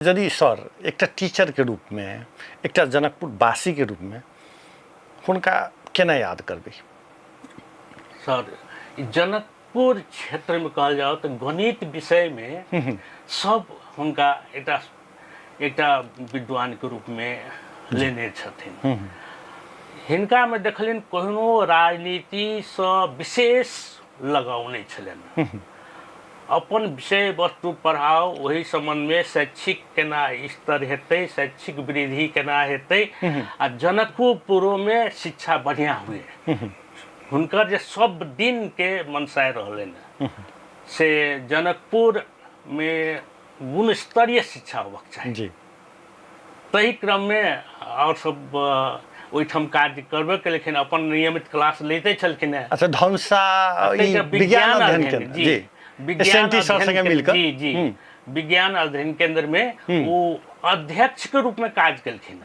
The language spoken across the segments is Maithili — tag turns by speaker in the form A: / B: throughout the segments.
A: यदि सर एकटा टीचरके रूपमे, एकटा जनकपुर वासीके रूपमे हुनका केना याद करबै?
B: सर, जनकपुर क्षेत्रमे कहल जाओ तऽ गणित विषयमे सब हुनका एकटा एकटा विद्वानके रूपमे लेने छथिन। हिनकामे देखलियनि कोनो राजनीतिसँ विशेष लगाव नहि छलनि। अपन विषय वस्तु पढ़ाउ, ओहि सम्बन्धमे शैक्षिक केना स्तर हेतै, शैक्षिक वृद्धि केना हेतै आ जनकपुरोमे शिक्षा बढ़िआँ हुए, हुनकर जे सब दिनके मनसाय रहलनि से जनकपुरमे गुणस्तरीय शिक्षा होबक चाही। ताहि क्रममे आओर सब ओहिठाम कार्य करबे केलखिन, अपन नियमित क्लास लैते छलखिन हेँ।
A: अच्छा, धनुषा ई विज्ञान अध्ययन केंद्र
B: जी,
A: विज्ञान सर संगे मिलकर
B: जी जी विज्ञान अध्ययन केंद्र में वो अध्यक्ष के रूप में काज केलखिन।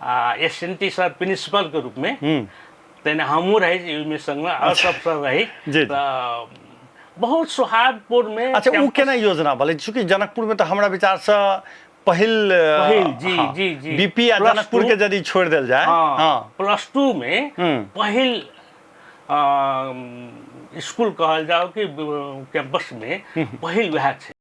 B: आ S N T sir principal के रूप में, तेने हमहूँ रही ओहिमे संगमे आओर सब सर रही, तऽ बहुत सौहार्दपूर्ण में।
A: अच्छा, ओ केना योजना भेलै? चूँकि जनकपुर में तऽ हमरा विचार से पहिल
B: पहिल जी हाँ, जी जी
A: बीपी आ जनकपुर के यदि छोड़ देल जाए,
B: हाँ, हाँ, प्लस टू में पहिल स्कूल कहल जाओ कि कैंपस में पहिल वएह छै।